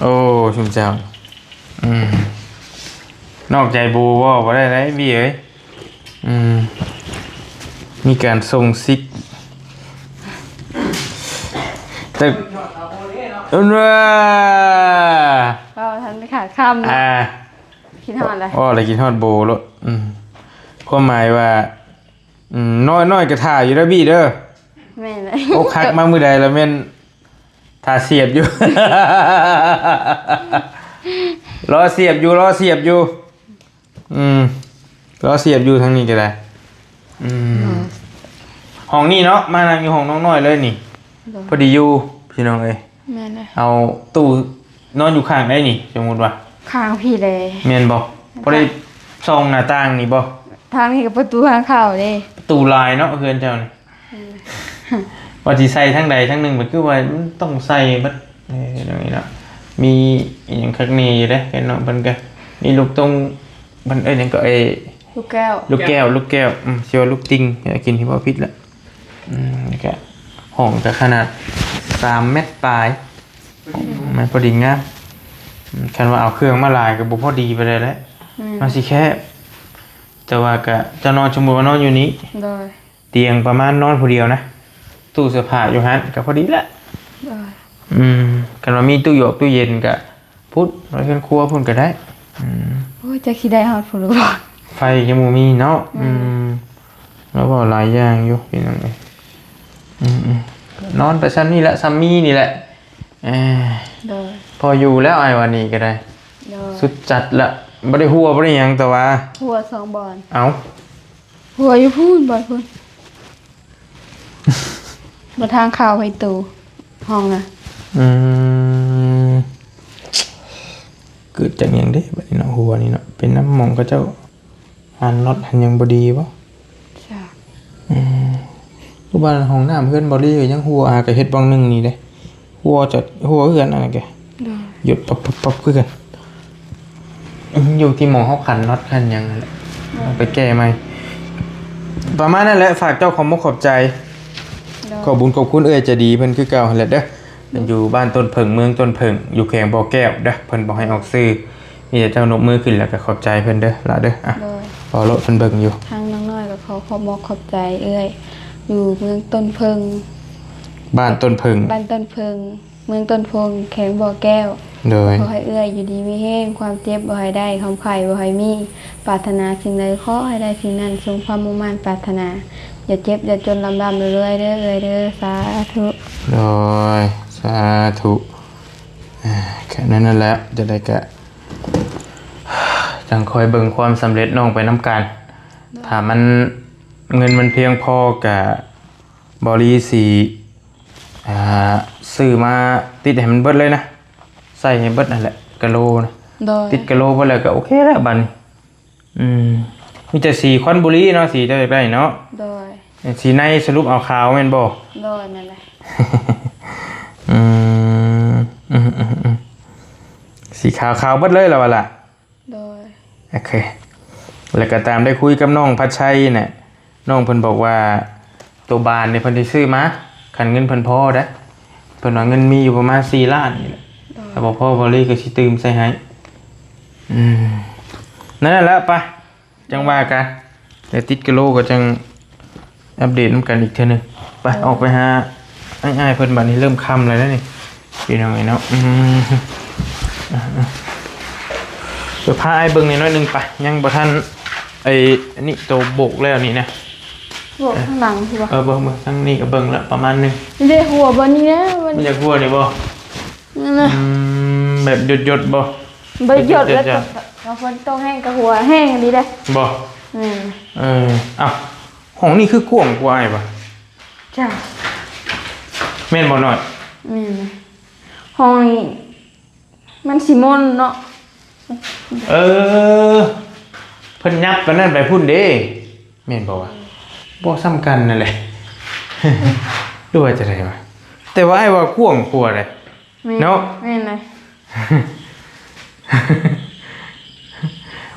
ໂອ້ ຊຸມເຈົ້າ ອືມ ນອກໃຈໂບບໍ່? ບໍ່ໄດ້ໄດ໋ ບີເອີຍ. ອືມ ມີການສົ່ງຊິກ ແຕ່ ເອີ້ນວ່າ ເວົ້າທັນໄດ້ຂາດຄຳ. ອ່າ ຄິດຮອດແຫຼະ ເວົ້າແລ້ວຄິດຮອດໂບໂລດ. ອືມ ຄວາມໝາຍວ່າ ອືມ ນ້ອຍ ນ້ອຍກໍຖ້າຢູ່ເດີ ບີເດີ. ແມ່ນແຫຼະ ອົກຫັກມາມື້ໃດລະແມ່ນ ຖ້າສຽບຢູ່ ລໍສຽບຢູ່ ລໍສຽບຢູ່. ອືມ ລໍສຽບຢູ່ທາງນີ້ກໍໄດ້. ອືມ ໂດຍ. ຫ້ອງນີ້ເນາະ ມານັ່ງຢູ່ຫ້ອງນ້ອງນ້ອຍເລີຍນີ້. ໂດຍ. ພໍດີຢູ່ພີ່ນ້ອງເອີຍ. ແມ່ນເລີຍ. ເອົາຕູ້ນອນຢູ່ຂ້າງໃດນີ້ ສົມມຸດວ່າ ຂ້າງພີ້ເດ້. ແມ່ນບໍ່? ພໍໄດ້ສ່ອງໜ້າຕ່າງນີ້ບໍ່? ທາງນີ້ກໍປະຕູທາງເຂົ້າເດ້. ປະຕູຫຼາຍເນາະເຮືອນເຈົ້ານີ້. ອືມ ວ່າຊິໃສ່ທາງໃດທາງໜຶ່ງ ມັນຄືວ່າມັນຕ້ອງໃສ່ເບິດ. ເອີ ເນາະ ມີອີ່ຫຍັງຄັກແນ່ຢູ່ເດ້ ເຫັນເນາະ. ເພິ່ນກໍມີລູກຕົງ ເພິ່ນເອີ້ນຫຍັງກໍ ເອີ ລູກແກ້ວ ລູກແກ້ວ ລູກແກ້ວ. ອືມ ຊິວ່າລູກຕິ່ງ ກິນທີ່ບໍ່ຜິດລະ. ອືມ ນີ້ກະຫ້ອງກະຂະໜາດສາມແມັດປາຍ ມັນພໍດີງາມ. ອືມ ຄັນວ່າເອົາເຄື່ອງມາຫຼາຍກໍບໍ່ພໍດີປານໃດແຫຼະ. ອືມ ມັນຊິແຄບ. ແຕ່ວ່າກະຈະນອນ ສົມມຸດວ່ານອນຢູ່ນີ້ ໂດຍ. ຕຽງປະມານນອນຜູ້ດຽວນະ ຕູ້ເສື້ອຜ້າຢູ່ຫັ້ນກໍພໍດີແຫຼະ. ໂດຍ. ອືມ ຄັນວ່າມີຕູ້ຢອກຕູ້ເຢັນກໍພຸ້ນ ໄວ້ເຮືອນຄົວພຸ້ນກໍໄດ້. ອືມ ໂອ້ຍ ຈັກຊິໄດ້ຮອດພຸ້ນຫຼືບໍ່ ໄຟຍັງບໍ່ມີເນາະ. ແມ່ນ. ອືມ ລາວເວົ້າຫຼາຍຢ່າງຢູ່ພີ່ນ້ອງເອີຍ. ອືມໆ ນອນໄປຊ່ຳນີ້ແຫຼະ ຊ່ຳມີນີ້ແຫຼະ. ເອີ ໂດຍ. ພໍຢູ່ແລ້ວ ອ້າຍວ່ານີ້ກໍໄດ້. ໂດ ສຸດຈັດລະ. ບໍ່ໄດ້ຮົ່ວ ບໍ່ໄດ້ຫຍັງ ແຕ່ວ່າ ຮົ່ວສອງບ່ອນ. ເອົ້າ ຮົ່ວຢູ່ພຸ້ນ ບ່ອນພຸ້ນ ບໍ່ທາງເຂົ້າໃຫ້ໂຕຫ້ອງນະ. ອືມ ເກີດຈາກຫຍັງເດ້ບັດນີ້ເນາະ ຮົ່ວນີ້ເນາະ? ເປັນນຳໝ່ອງເຂົາເຈົ້າ ອັນນັອດຫັ້ນຍັງບໍ່ດີບໍ່? ຈ້າ ອືມ ຄືວ່າຫ້ອງນ້ຳເຮືອນບໍ່ລີກໍຍັງຮົ່ວ ຫາກໍເຮັດບ່ອນໜຶ່ງນີ້ເດ້ ຮົ່ວຈະຮົ່ວເຮືອນອັນນັ້ນກະ ໂດຍ ຢົດປັບໆໆຄືກັນ. ອືມ ຢູ່ທີ່ໝ່ອງເຮົາຂັນນັອດຂັນຫຍັງນັ້ນແຫຼະ ໂດຍ ຕ້ອງໄປແກ້ໃໝ່. ປະມານນັ້ນແຫຼະ ຝາກເຈົ້າຂອບມຸກຂອບໃຈ ໂດຍ ຂອບບຸນຂອບຄຸນເອື້ອຍໃຈດີເພິ່ນຄືເກົ່າຫັ້ນແຫຼະເດີ. ເພິ່ນຢູ່ບ້ານຕົ້ນເຜິ້ງ ເມືອງຕົ້ນເຜິ້ງ ຢູ່ແຂວງບໍ່ແກ້ວເດີ ເພິ່ນບໍ່ໃຫ້ອອກຊື່. ມີແຕ່ເຈົ້ານົບມືຂຶ້ນແລ້ວກໍຂອບໃຈເພິ່ນເດີຫຼະເດີ. ອ່ະ ໂດຍ ເວົ້າໂລດ ເພິ່ນເບິ່ງຢູ່. ທາງນ້ອງນ້ອຍກໍຂໍຂອບມຸກຂອບໃຈເອື້ອຍ ຢູ່ເມືອງຕົ້ນເຜິ້ງ ບ້ານຕົ້ນເຜິ້ງ ບ້ານຕົ້ນເຜິ້ງ ເມືອງຕົ້ນເຜິ້ງ ແຂວງບໍ່ແກ້ວ. ໂດຍ ຂໍໃຫ້ເອື້ອຍຢູ່ດີມີແຮງ ຄວາມເຈັບບໍ່ໃຫ້ໄດ້ ຄວາມໄຂ້ບໍ່ໃຫ້ມີ ປາດຖະໜາສິ່ງໃດຂໍໃຫ້ໄດ້ສິ່ງນັ້ນ ສົມຄວາມມຸ່ງໝັ້ນປາດຖະໜາ ຢ່າເຈັບຢ່າຈົນ ລ່ຳໆລວຍໆເດີເອື້ອຍເດີ. ສາທຸ. ໂດຍ ສາທຸ. ອ່າ ແຄ່ນັ້ນແຫຼະ ຈັ່ງໃດກະຈັ່ງຄ່ອຍເບິ່ງຄວາມສຳເລັດນ້ອງໄປນຳກັນ. ໂດຍ ຖ້າມັນ ເງິນມັນພຽງພໍກະ ບໍລີຊິ ອ່າ ຊື້ມາຕິດໃຫ້ມັນເບິດເລີຍນະ ໃສ່ໃຫ້ເບິດຫັ້ນແຫຼະ ກະໂລນະ. ໂດຍ ຕິດກະໂລເບິດແລ້ວກະໂອເຄແລ້ວບັດນີ້. ອືມ ມີແຕ່ສີຄອນບຸຣີເນາະ ສີເຈົ້າຢາກໄດ້ເນາະ. ໂດຍ ສີໃນສະຫຼຸບເອົາຂາວແມ່ນບໍ່? ໂດຍ ແມ່ນແຫຼະ. ອືມ ອືມໆໆ ສີຂາວ ຂາວເບິດເລີຍລະວ່າລະ. ໂດຍ ໂອເຄ ແລ້ວກໍຕາມໄດ້ຄຸຍກັບນ້ອງພັດໄຊນະ ນ້ອງເພິ່ນບອກວ່າ ໂຕບານນີ້ເພິ່ນຊິຊື້ມາ ຄັນເງິນເພິ່ນພໍເດ້. ເພິ່ນວ່າເງິນມີຢູ່ປະມານສີ່ລ້ານນີ້ແຫຼະ. ໂດຍ ຖ້າບໍ່ພໍ ເບົາລີກໍຊິຕື່ມໃສ່ໃຫ້. ອືມ ນັ້ນແຫຼະ ໄປ ຈັ່ງວ່າກັນ ແລ້ວຕິດກະໂລກໍຈັ່ງອັບເດດນຳກັນອີກເທື່ອໜຶ່ງ. ໄປ ເອີ ອອກໄປຫາອ້າຍໆເພິ່ນ ບັດນີ້ເລີ່ມຄ່ຳແລ້ວເດ້ນີ້ ພີ່ນ້ອງເອີຍເນາະ. ອືມ ເອີ ພາອ້າຍເບິ່ງໜ້ອຍໜຶ່ງໄປ ຍັງບໍ່ທັນ ໄອ້ ອັນນີ້ ໂຕໂບກແລ້ວນີ້ນະ. ໂບກຂ້າງຫຼັງພຸ້ນບໍ່? ເອີ ເບິ່ງ ເບິ່ງທາງນີ້ກໍເບິ່ງແລ້ວປະມານໜຶ່ງ. ນີ້ເດ້ ຮົ່ວບໍ່ນີ້ນະ? ມັນຢາກຮົ່ວນີ້ບໍ່? ນັ້ນນະ. ອືມ ແບບຢົດໆບໍ່? ບໍ່ຢົດ ຢົດໆ ແລ້ວກໍ ກໍຝົນຕົກແຮງກໍຮົ່ວແຮງອີ່ຫຼີເດ້. ບໍ່? ແມ່ນ. ເອີ ເອົ້າ ຫ້ອງນີ້ຄືກວ້າງກວ່າອ້າຍປະ? ຈ້າ ແມ່ນບໍ່ນ້ອຍ? ແມ່ນ. ຫ້ອງນີ້ມັນຊິມົນເນາະ. ເອີ ເພິ່ນຫຍັບອັນນັ້ນໄປພຸ້ນເດ້ ແມ່ນບໍ່ວະ? ບໍ່ສ່ຳກັນນັ້ນແຫຼະ ຫຼືວ່າຈັ່ງໃດວະ? ແຕ່ວ່າອ້າຍວ່າກວ້າງກວ່າເດ້. ແມ່ນ ເນາະ ແມ່ນເລີຍ.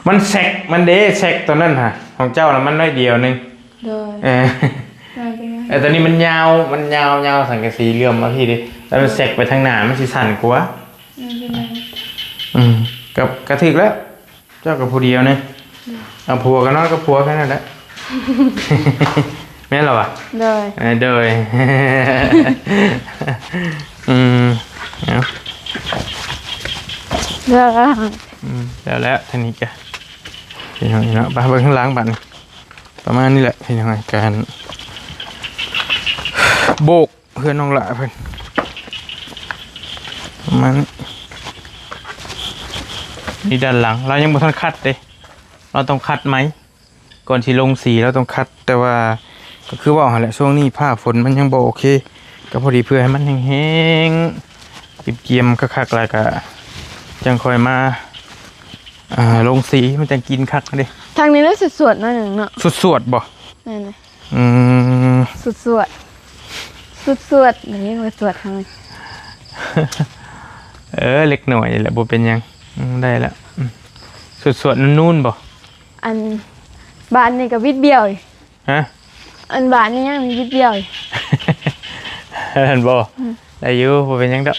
ມັນແຊັກມັນເດ້ ແຊັກຕົວນັ້ນຫະ ຂອງເຈົ້ານະມັນໜ້ອຍດຽວໜຶ່ງ. ໂດຍ ເອີ ໜ້ອຍໄປໜ້ອຍ. ເອີ ຕົວນີ້ມັນຍາວ ມັນຍາວ ຍາວສັງກະສີເຫຼື່ອມມາພີ້ເດ້ ແລ້ວມັນແຊັກໄປທາງໜ້າ ມັນຊິສັ້ນກວ່າ. ໜ້ອຍໄປໜ້ອຍ. ອືມ ກໍ ກໍຖືກແລ້ວ. ເຈົ້າກໍຜູ້ດຽວນີ້ ເອົາຜົວກໍນອນກັບຜົວແຄ່ນັ້ນແຫຼະ. ແມ່ນລະວະ? ໂດຍ ເອີ ໂດຍ. ອືມ ເອົາ ແລ້ວ ອືມ ແລ້ວ ແລ້ວ ເທົ່ານີ້ກະ ພີ່ນ້ອງເນາະ. ໄປເບິ່ງຂ້າງຫຼັງບັດນີ້ ປະມານນີ້ແຫຼະ ພີ່ນ້ອງ ການໂບກ ເຮືອນນ້ອງຫຼ້າເພິ່ນ ປະມານນີ້. ນີ້ດ້ານຫຼັງ ລາວຍັງບໍ່ທັນຂັດເດ້ ລາວຕ້ອງຂັດໃໝ່ ກ່ອນຊິລົງສີລາວຕ້ອງຂັດ. ແຕ່ວ່າກໍຄືເວົ້າຫັ້ນແຫຼະ ຊ່ວງນີ້ຟ້າຝົນມັນຍັງບໍ່ໂອເຄ ກໍພໍດີເພື່ອໃຫ້ມັນແຫ້ງໆ ກຽມໆ ຄັກໆ ແລ້ວກໍຈັ່ງຄ່ອຍມາ ອ່າ ລົງສີ ມັນຈັ່ງກິນຄັກເດ້. ທາງນີ້ລະສວດໆ ໜ້ອຍໜຶ່ງເນາະ. ສວດໆ ບໍ່? ແມ່ນແຫຼະ. ອືມ ສວດໆ ສວດໆ ໄດ້ຍິນວ່າສວດທາງນີ້. ເອີ ເລັກນ້ອຍນີ້ແຫຼະ ບໍ່ເປັນຫຍັງ. ອືມ ໄດ້ລະ. ອືມ ສວດໆ ນູນໆ ບໍ່? ອັນ ບາດນີ້ກໍບິດບ້ຽວອີກ. ຮະ? ອັນບາດນີ້ຍັງບິດບ້ຽວອີກ. ແມ່ນບໍ່? ອືມ ໄດ້ຢູ່ ບໍ່ເປັນຫຍັງດອກ.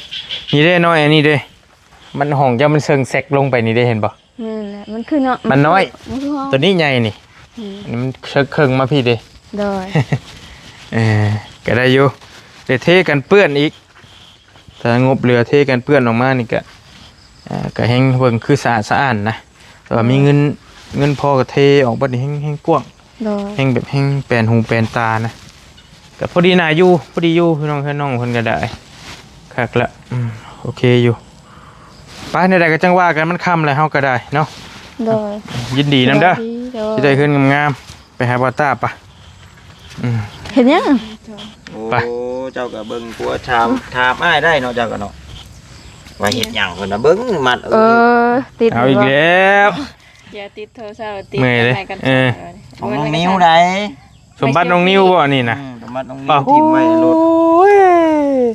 ນີ້ເດ້ນ້ອຍ ອັນນີ້ເດ້ ມັນ ຫ້ອງເຈົ້າມັນເຊິ່ງແຊັກລົງໄປນີ້ເດ້ ເຫັນບໍ່? ແມ່ນແຫຼະ ມັນຄືເນາະ ມັນນ້ອຍ ມັນຄືຫ້ອງ ຕົວນີ້ໃຫຍ່ນີ້. ອືມ ອັນນີ້ມັນເຄິ່ງມາພີ້ເດ້. ໂດຍ ເອີ ກໍໄດ້ຢູ່ ໄດ້ເທກັນເປື້ອນອີກ. ຖ້າງົບເຫຼືອເທກັນເປື້ອນອອກມານີ້ກະ ເອີ ກະແຮງເບິ່ງຄືສະອາດສະອ້ານນະ. ແຕ່ວ່າມີເງິນ ເງິນພໍກໍເທອອກເບິດນີ້ແຮງ ແຮງກວ້າງ. ໂດຍ ແຮງແບບ ແຮງແປນຫູແປນຕານະ. ກໍພໍດີໜ້າຢູ່ ພໍດີຢູ່ ພີ່ນ້ອງ ເຮືອນນ້ອງເພິ່ນກໍໄດ້ຄັກລະ. ອືມ ໂອເຄຢູ່. ໄປ ແນວໃດກໍຈັ່ງວ່າກັນ ມັນຄ່ຳແລ້ວ ເຮົາກໍໄດ້ເນາະ. ໂດຍ ຍິນດີນຳເດີ ສະບາຍດີ ໂດຍ ຊິໄດ້ເຮືອນງາມໆ. ໄປຫາບ່າວຕ້າປະ. ອືມ ເຮັດຫຍັງ? ໂອ້ ໄປ ເຈົ້າກໍເບິ່ງຜົວ ຖາມ ຖາມອ້າຍໄດ້ເນາະ ເຈົ້າກໍເນາະ ວ່າເຮັດຫຍັງເພິ່ນນະ ເບິ່ງມັດ ເອີ ເອີ ຕິດ ເອົາອີກແລ້ວ ຢ່າຕິດໂທລະສັບ ຕິດ ເມື່ອຍເດ້ ແມ່ນ ເອີ ຂອງນ້ອງນິວໃດ໋. ສົມບັດນ້ອງນິວບໍ່ອັນນີ້ນະ? ອືມ ສົມບັດນ້ອງນິວ ໂອ້ຍ ຖິ້ມໄວ້ໃນລົດ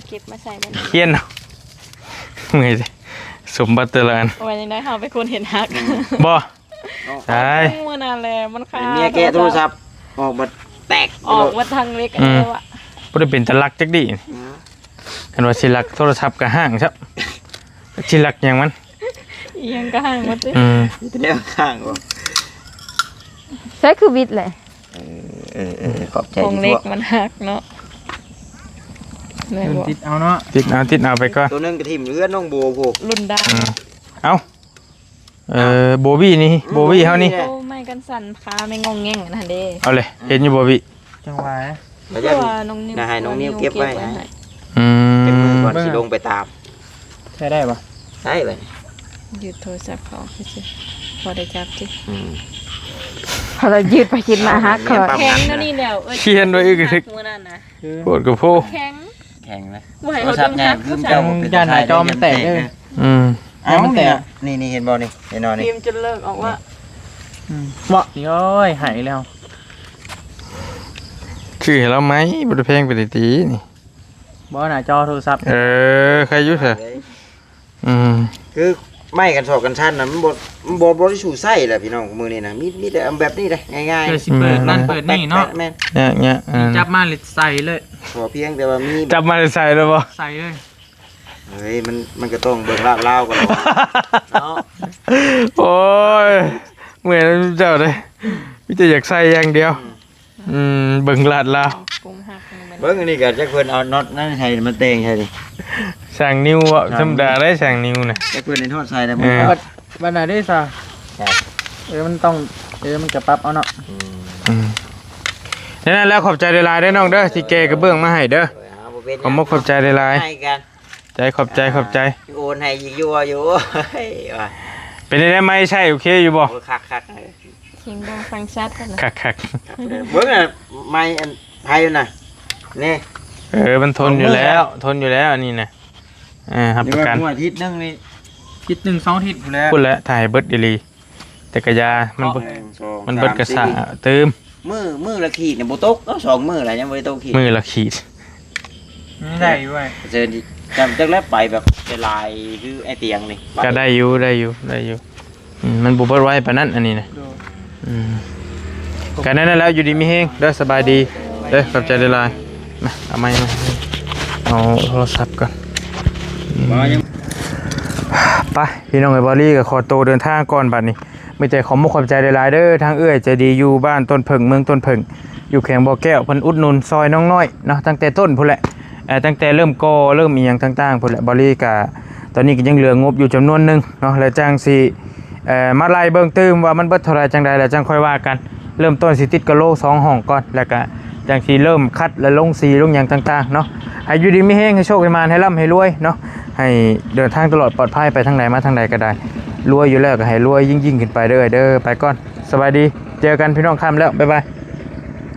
ເກັບມາໃສ່ມັນ ຄຽນເນາະ. ເມື່ອຍເດ້ ສົມບັດແຕ່ລະອັນ ວ່າຈັ່ງໃດ ເຮົາເປັນຄົນເຮັດຫັກ ອືມ ບໍ່ ຕາຍ ມື້ນັ້ນແຫຼະ ມັນຄາ ເປັນເມຍແກະໂທລະສັບ ໂທລະສັບອອກມາແຕກ ອອກມາທັງເຫຼັກ ອືມ ເລີຍວ່າ ບໍ່ໄດ້ເປັນຕາລັກຈັກດີ້. ອືມ ຄັນວ່າຊິລັກໂທລະສັບກໍຫ້າງຊະ ຊິລັກຫຍັງມັນ ອີ່ຫຍັງກໍຫ້າງໝົດຕິ. ອືມ ມີແຕ່ແນວຫ້າງບໍ່? ໃຊ້ຄືວິດແຫຼະ. ເອີ ເອີ ເອີ ຂອບໃຈ ຂອງເຫຼັກມັນຫັກເນາະ ແມ່ນບໍ່? ຕິດເອົາເນາະ ຕິດເອົາ ຕິດເອົາໄປກ່ອນ. ໂຕໜຶ່ງກໍຖິ້ມເຮືອນນ້ອງໂບພຸ້ນ ລຸ້ນດາວ ອືມ ເອົ້າ ເອີ ໂບບີນີ້ ອືມ ໂບບີເຮົານີ້ ໂອ້ ໄມ້ກັນສັ່ນ ຂາແມ່ງງອງແງງຫັ້ນເດ້. ເອົາເລີຍ ເຫັນຢູ່ໂບບີ ຈັ່ງຫວະ ແລ້ວ ຄືວ່ານ້ອງນິວ ນະ ໃຫ້ນ້ອງນິວເກັບໄວ້ໃຫ້ ອືມ ເກັບໄວ້ກ່ອນ ຊິລົງໄປຕາມ. ໃຊ້ໄດ້ບໍ່? ໃຊ້ໄປ ຍຶດໂທລະສັບເຂົາຊື່ໆ ພໍໄດ້ຈັບຕິ. ອືມ ເຂົາລະຢືດໄປຢືດມາ ຫັກເຂົາ ແຂງແນວນີ້ແລ້ວ ເອີຍ ຄຽນໄວ້ອີກ ມື້ນັ້ນນະ ໂພດກໍໂພດ ແຂງ ແຂງນະ ບໍ່ໃຫ້ ໂທລະສັບໃຫຍ່ຄືເຈົ້າ ຢ້ານໜ້າຈໍມັນແຕກເດີ. ອືມ ເອົາ ມັນແຕກ ນີ້ ນີ້ ເຫັນບໍ່ນີ້ ເຫັນບໍ່ນີ້ ທີມຈົນເລີກອອກວ່າ ອືມ ເບາະນີ້ ໂອ້ຍ ຫາຍແລ້ວ ຊື້ໃຫ້ລາວໃໝ່ ບໍ່ໄດ້ແພງປານໃດຕິນີ້. ບໍ່ ໜ້າຈໍໂທລະສັບ ເອີ ໃຄຢູ່ຊະ ອືມ ຄືໄມ້ກັນສອກກັນຊັ້ນນະ ມັນບໍ່ ມັນບໍ່ ບໍ່ໄດ້ສູ່ໃຊ້ແຫຼະພີ່ນ້ອງ ມື້ນີ້ນະ ມີ ມີແຕ່ແບບນີ້ເດ້ ງ່າຍໆ ເພື່ອຊິເປີດນັ້ນເປີດນີ້ເນາະ ແມ່ນ ຍາກໆ ຈັບມາແລ້ວໃສ່ເລີຍ ຂໍພຽງແຕ່ວ່າມີ ຈັບມາແລ້ວໃສ່ເລີຍບໍ່? ໃສ່ເລີຍ ເຮີ້ຍ ມັນ ມັນກໍຕ້ອງເບິ່ງລາດລາວກ່ອນເນາະ ໂອ້ຍ ເມື່ອຍນຳເຈົ້າເດ້ ມີແຕ່ຢາກໃສ່ຢ່າງດຽວ ອືມ ອືມ ເບິ່ງລາດລາວ ກຸງຫັກ ເບິ່ງອັນນີ້ກໍຈັກເພິ່ນເອົານັອດນັ້ນໃສ່ ມາແຕ່ງໃສ່ນີ້ ຊ່າງນິວເວົ້າ ຊ່າງນິວ ທຳມະດາໄດ໋ ຊ່າງນິວນະ ຈັກເພິ່ນເຮັດຮອດໃສ່ແລ້ວ ເອີ ບັດ ບັດໜ້າເດ້ຊະ ເອີ ມັນຕ້ອງ ເອີ ມັນຈະປັບເອົາເນາະ ອືມ ອືມ ນັ້ນແຫຼະ ຂອບໃຈຫຼາຍໆເດີນ້ອງເດີ ທີ່ແກະກະເບື້ອງມາໃຫ້ເດີ ເອີ ເອົາ ບໍ່ເປັນຫຍັງ ຂອບອົກຂອບໃຈຫຼາຍໆ ໃຫ້ກັນ ໃຈ ຂອບໃຈ ອ່າ ຂອບໃຈ ໂອນໃຫ້ອີກຢູ່ ຢູ່ ໂອ້ຍ ວ່າ ເປັນໄດ໋ ໄມ້ໃຊ້ໂອເຄຢູ່ບໍ່? ໂອ້ຍ ຄັກໆ ເອີ ສຽງດັງຟັງຊັດນະ ຄັກໆ ເບິ່ງນະ ໄມ້ອັນໄຜນະ ນີ້ ເອີ ມັນທົນຢູ່ແລ້ວ ທົນຢູ່ແລ້ວອັນນີ້ນະ ເອີ ຮັບປະກັນ ອາທິດໜຶ່ງນີ້ ອາທິດໜຶ່ງສອງອາທິດພຸ້ນແຫຼະ ພຸ້ນແຫຼະ ຖ້າໃຫ້ເບິດອີ່ຫຼີ ແຕ່ກະຢ່າ ມັນເບິດ ມັນເບິດກະສາຕື່ມ ມື້ ມື້ລະຂີດນີ້ບໍ່ຕົກເນາະ ສອງມື້ແລ້ວຍັງບໍ່ໄດ້ຕົກຂີດ ມື້ລະຂີດ ໄດ້ຢູ່ເວີ້ຍ ເຊີນ ຈຳຈັກແລ້ວໄປແບບຫຼາຍໆ ຄືໄອ້ຕຽງນີ້ ກະໄດ້ຢູ່ ໄດ້ຢູ່ ໄດ້ຢູ່ ອືມ ມັນບໍ່ເບິດໄວປານນັ້ນ ອັນນີ້ນະ ໂດຍ ອືມ ກະນັ້ນແຫຼະ ຢູ່ດີມີແຮງເດີ ສະບາຍດີເດີ ຂອບໃຈຫຼາຍໆ ມາ ເອົາໄມ້ມາ ເອົາໂທລະສັບກ່ອນ ອືມ ໄປ ພີ່ນ້ອງເອີຍ ບາວລີກໍຂໍໂຕເດີນທາງກ່ອນບັດນີ້ ມີແຕ່ຂອບມຸກຂອບໃຈຫຼາຍໆເດີ ທາງເອື້ອຍໃຈດີຢູ່ບ້ານຕົ້ນເຜິ້ງ ເມືອງຕົ້ນເຜິ້ງ ຢູ່ແຂວງບໍ່ແກ້ວ ເພິ່ນອຸດໜູນຊ່ອຍນ້ອງນ້ອຍເນາະ ຕັ້ງແຕ່ຕົ້ນພຸ້ນແຫຼະ ເອີ ຕັ້ງແຕ່ເລີ່ມກໍ່ເລີ່ມອີ່ຫຍັງຕ່າງໆພຸ້ນແຫຼະ ບາວລີກະ ຕອນນີ້ກໍຍັງເຫຼືອງົບຢູ່ຈຳນວນໜຶ່ງເນາະ ແລ້ວຈັ່ງຊິ ເອີ ມາໄລ່ເບິ່ງຕື່ມວ່າມັນເບິດເທົ່າໃດ ຈັ່ງໃດແລ້ວຈັ່ງຄ່ອຍວ່າກັນ ເລີ່ມຕົ້ນຊິຕິດກະໂລສອງຫ້ອງກ່ອນ ແລ້ວກະຈັ່ງຊິເລີ່ມຂັດ ແລະ ລົງສີລົງຫຍັງຕ່າງໆເນາະ ໃຫ້ຢູ່ດີມີແຮງ ໃຫ້ໂຊກໃຫ້ໝານ ໃຫ້ລ່ຳໃຫ້ລວຍເນາະ ໃຫ້ເດີນທາງຕະຫຼອດປອດໄພ ໄປທາງໃດມາທາງໃດກໍໄດ້ ລວຍຢູ່ແລ້ວກໍໃຫ້ລວຍຍິ່ງໆຂຶ້ນໄປເດີ ເດີ ໄປກ່ອນ ສະບາຍດີ ເຈີກັນພີ່ນ້ອງ ຄ່ຳແລ້ວ ບາຍບາຍ.